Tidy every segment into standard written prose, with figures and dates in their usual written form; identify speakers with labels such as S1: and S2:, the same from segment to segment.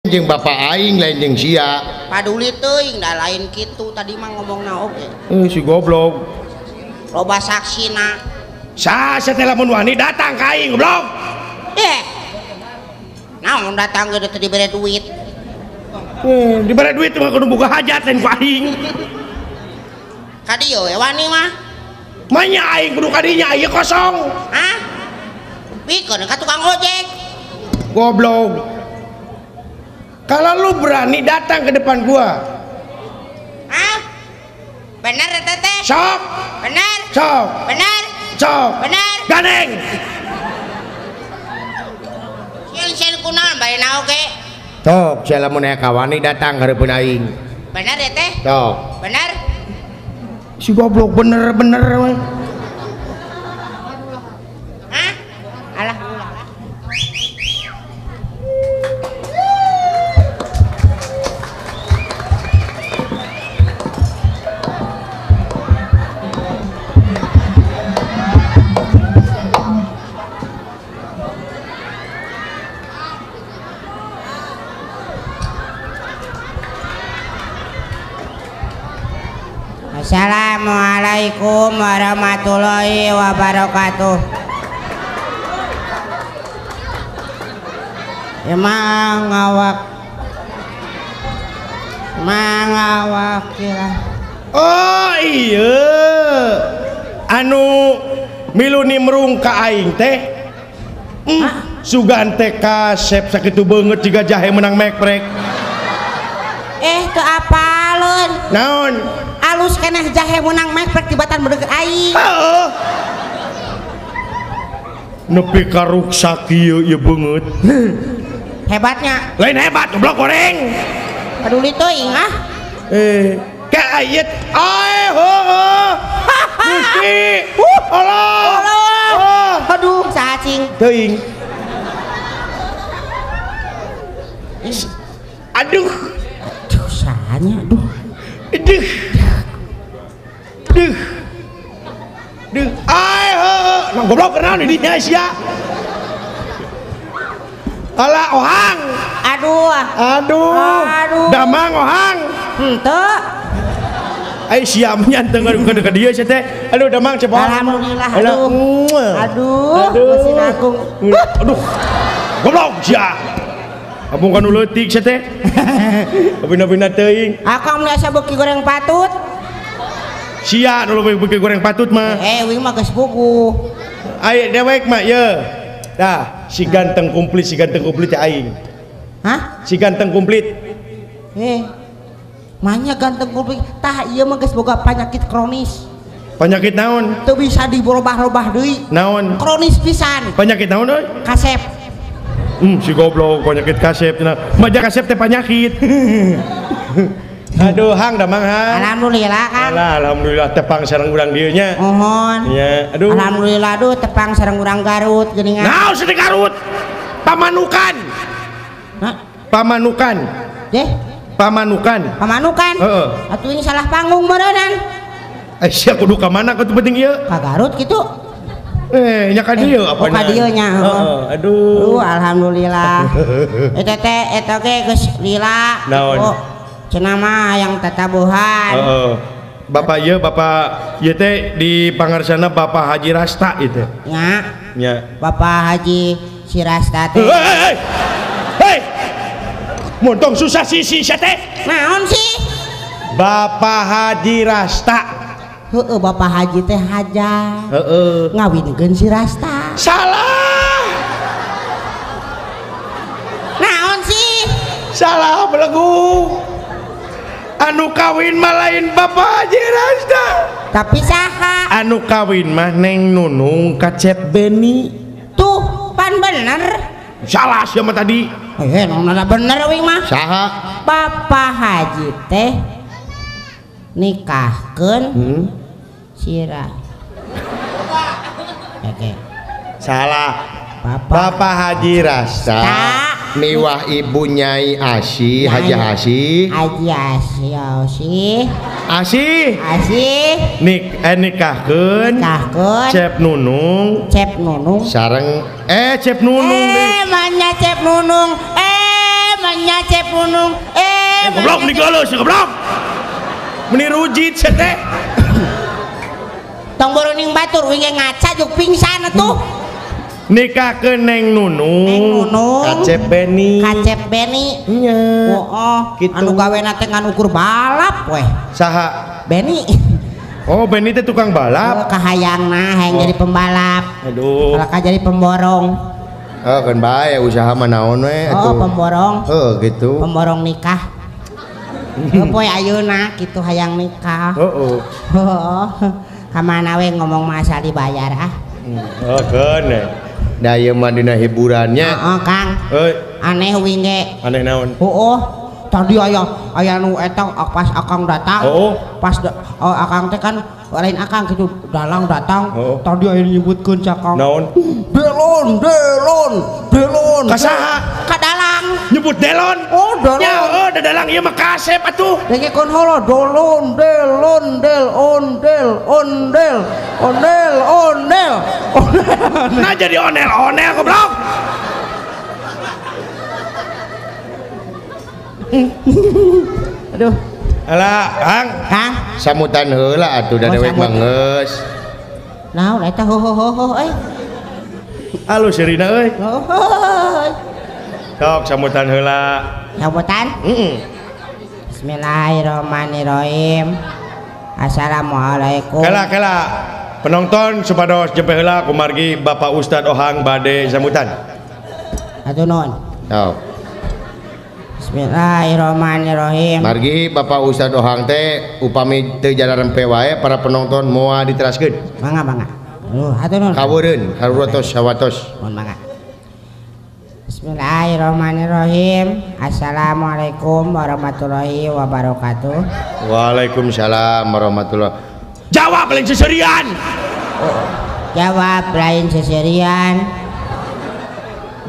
S1: Jeung bapak aing lain jeung sia.
S2: Paduli teuing da lain kitu tadi mah ngomongna oge.
S1: Si goblok.
S2: Loba saksina.
S1: Sa teh lamun wani datang ka aing goblok.
S2: Eh. Naon datang ge teu dibere duit.
S1: Dibere duit mah kudu boga hajat lain ku aing.
S2: Ka dieu we wani mah.
S1: Manya aing kudu ka dinya ieu kosong.
S2: Hah? Pikeun ka tukang ojek.
S1: Goblok. Kalau lu berani datang ke depan gua.
S2: Hah? Bener teteh?
S1: Sok.
S2: Bener?
S1: Sok.
S2: Bener?
S1: Sok.
S2: Bener?
S1: Gandeng.
S2: Sieun-sieun kunaon bae na oge?
S1: Sok, sia lamun aya kawani datang hareupeun aing.
S2: Bener teteh?
S1: Sok.
S2: Bener?
S1: Si goblok bener-bener we.
S2: Hah? Alah. Assalamualaikum warahmatullahi wabarakatuh. Emang awak kira.
S1: Oh iya, anu milu nimrung ka aing teh. Sugan teh kasep sakitu beungeut jiga jahe menang mekrek.
S2: Teu apaleun.
S1: Naon?
S2: Alus keneh jahe menang mekrek tibatan bedeg aing.
S1: Heeh. Nepi ka ruksak ieu ieu beungeut.
S2: Hebatnya.
S1: Lain hebat goblok goreng.
S2: Peduli teuing ah.
S1: Ka ayet ae heueuh. Gusti. Allah.
S2: Allah. Aduh, saha cing?
S1: Teuing. Aduh.
S2: Aduh, sahanya aduh.
S1: Aduh. Duh. Duh. Ae heueuh. Nang goblok kenaon di dinya sia. Alah ohang.
S2: Aduh.
S1: Aduh.
S2: Aduh.
S1: Damang ohang.
S2: Henteu.
S1: Ai sia mah teu ngarukeun ka dieu sia teh. Aduh damang cepot.
S2: Alhamdulillah. Aduh. Aduh. Mesin agung.
S1: Aduh. Goblok sia. Abung kanu leutik sia teh. Abina-bina teuing.
S2: Akang mun asa beuki goreng patut.
S1: Sia nu leuwih beuki goreng patut mah.
S2: Wing mah geus buku.
S1: Ai dewek mah ye. Dah, si ganteng komplit, si ganteng komplit teh aing.
S2: Hah?
S1: Si ganteng komplit.
S2: Manya ganteng komplit. Tah ieu mah geus boga penyakit kronis.
S1: Penyakit naon?
S2: Teu bisa dirobah-robah deui.
S1: Naon?
S2: Kronis pisan.
S1: Penyakit naon euy?
S2: Kasep.
S1: Si goblok penyakit kasep cenah. Maja kasep teh penyakit. Aduh, hang damang hang.
S2: Alhamdulillah Kang.
S1: Alah, alhamdulillah tepang sareng urang dieu nya.
S2: Mohon.
S1: Nya, aduh.
S2: Alhamdulillah aduh tepang sareng urang Garut geuningan.
S1: Naon sih Garut? Pamanukan.
S2: Hah?
S1: Pamanukan.
S2: Deh.
S1: Pamanukan.
S2: Pamanukan?
S1: Heeh.
S2: Atuh ini salah panggung meureunnan.
S1: Sia kudu ka mana kitu penting ieu?
S2: Ka Garut kitu.
S1: Nya ka dieu apa
S2: ka dieu nya.
S1: Heeh, aduh.
S2: Aduh, alhamdulillah. Eta teh eta ge geus lila.
S1: Naon?
S2: Cenah mah yang tatabuhan.
S1: Heeh. Bapak ieu, bapak ieu teh di pangarsana Bapak Haji Rasta ieu teh.
S2: Nya.
S1: Nya.
S2: Bapak Haji si Rasta teh.
S1: Hei. Hei. Montong susah sisi sia teh.
S2: Naon sih?
S1: Bapak Haji Rasta.
S2: Heeh, Bapak Haji teh haja.
S1: Heeh.
S2: Ngawinkeun si Rasta.
S1: Salah.
S2: Naon sih?
S1: Salah belegu. Anu kawin mah lain Bapak Haji Rasta.
S2: Tapi saha?
S1: Anu kawin mah Neng Nunung ka Cep Beni.
S2: Tuh, pan bener.
S1: Salah sia mah tadi.
S2: Nona bener wing mah.
S1: Saha?
S2: Bapak Haji teh nikahkeun sirah. Oke.
S1: Salah. Bapak Haji Rasta miwah ibu Nyai Asi, Haji Asi.
S2: Haji Asi, Asi.
S1: Asi.
S2: Asi.
S1: Nikahkeun.
S2: Nikahkeun.
S1: Cep Nunung.
S2: Cep Nunung.
S1: Sareng Cep Nunung.
S2: Manya Cep Nunung. Manya Cep
S1: Goblok digeuleuh si goblok. Meni rujit sia teh.
S2: Tong boroning batur wing ngaca juk pingsan atuh.
S1: Nikahkeun Neng Nunung.
S2: Neng Nunung.
S1: Kacep Beni.
S2: Kacep Beni.
S1: Nya.
S2: Heeh. Anu gawena teh ngan ukur balap weh.
S1: Saha?
S2: Beni.
S1: Oh, Beni teh tukang balap.
S2: Oh, kahayangna hayang jadi pembalap.
S1: Aduh.
S2: Kalaka jadi pemborong.
S3: Oh, kan bae usaha mah naon we atuh.
S2: Oh, pemborong.
S3: Heuh, gitu.
S2: Pemborong nikah. Heuh poe ayeuna kitu hayang nikah.
S1: Heeh.
S2: Heeh. Ka mana we ngomong mah asal dibayar ah.
S1: Oh, keun.
S3: Da ieu mah dina hiburannya.
S2: Heeh, Kang.
S1: Heuy.
S2: Aneh wing ge.
S1: Aneh naon?
S2: Heeh. Tadi aya nu eta pas akang datang.
S1: Oh.
S2: Pas akang teh kan lain akang gitu dalang datang.
S1: Oh.
S2: Tadi aya nyebutkeun cakang.
S1: Naon?
S2: Delon, delon, delon.
S1: Ka saha?
S2: Ka dalang.
S1: Nyebut delon?
S2: Oh, delon.
S1: Ya, oh, da dalang ieu mah kasep atuh.
S2: Dengekeun heula dolon, delon, del, ondel, ondel, ondel, ondel.
S1: Nah jadi onel-onel goblok.
S2: Aduh.
S1: Alah, Kang.
S2: Kang.
S3: Samutan heula atuh da dewek mah geus.
S2: Naon eta ho ho ho ho euy.
S1: Alus sirina euy.
S2: Sok
S1: samutan heula.
S2: Samutan?
S1: Heeh.
S2: Bismillahirrahmanirrahim. Assalamualaikum.
S1: Kela kela. Penonton supados jempe heula kumargi Bapak Ustad Ohang bade sambutan.
S2: Atuh nuhun.
S3: Sok.
S2: Bismillahirrahmanirrahim.
S3: Margi Bapak Ustad Ohang teh upami teu jalarempe wae para penonton moal diteraskeun.
S2: Mangga mangga. Aduh, hatur nuhun.
S3: Kaweureun, haruatos sawatos.
S2: Mohon mangga. Bismillahirrahmanirrahim. Assalamualaikum warahmatullahi wabarakatuh.
S3: Waalaikumsalam warahmatullahi.
S1: Jawab lain seserian.
S2: Oh, jawab lain seserian.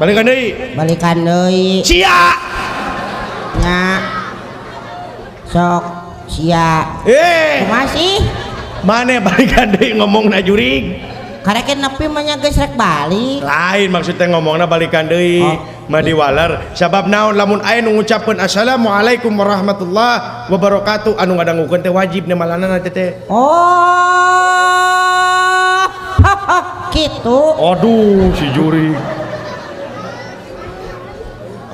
S1: Balikan deui.
S2: Balikan deui.
S1: Sia.
S2: Nya sok sia. Masih
S1: mana balikan deui ngomongna jurig.
S2: Karek nepi mah nya geus rek balik.
S1: Lain maksudnya ngomongna balikan deui.
S2: Oh.
S1: Mah diwaler sabab naon lamun aya nu ngucapkeun assalamualaikum warahmatullahi wabarakatuh anu ngadangukeun teh wajib nemalanana teh teh.
S2: Oh. Kitu.
S1: Aduh si jurig.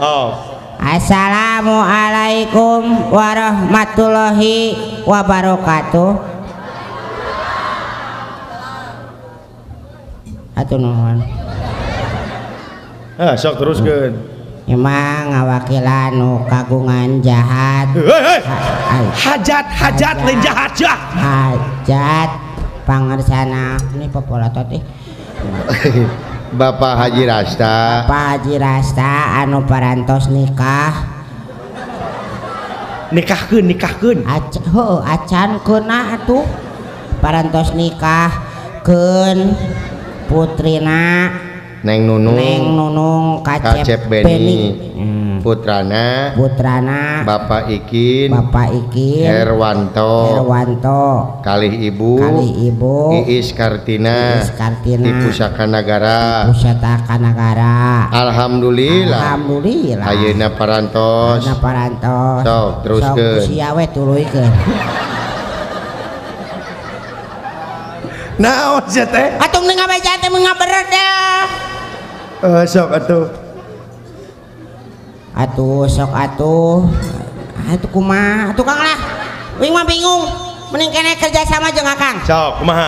S1: Oh.
S2: Assalamualaikum warahmatullahi wabarakatuh. Atuh nuhun.
S1: Ah, sok teruskeun.
S2: Emang ngawakilan nu kagungan jahat.
S1: Hei, hei. Hajat, hajat lain jahat jah.
S2: Hajat pangersana ini popolotot ih.
S3: Bapak Haji Rasta.
S2: Bapak Haji Rasta anu parantos nikah.
S1: Nikahkeun, nikahkeun.
S2: Heuh, acan keuna atuh. Parantos nikah keun putrina
S3: Neng Nunung.
S2: Neng Nunung Kacep Beni.
S3: Putrana.
S2: Putrana
S3: Bapak Ikin.
S2: Bapak Ikin
S3: Herwanto.
S2: Herwanto.
S3: Kalih Ibu.
S2: Kalih Ibu
S3: Iis Kartina.
S2: Iis Kartina.
S3: Di Pusaka Nagara.
S2: Pusaka Nagara.
S3: Alhamdulillah.
S2: Alhamdulillah.
S3: Ayeuna parantos.
S2: Ayeuna parantos.
S3: Sok teruskeun.
S2: Sok sia we tuluykeun.
S1: Naon sia teh?
S2: Atuh mending ngabeja teh ngaberedel.
S1: Sok atuh.
S2: Atuh sok atuh. Atuh kumaha? Atuh Kang lah. Wing mah bingung. Mending kene kerja sama jeung Akang.
S1: Sok kumaha?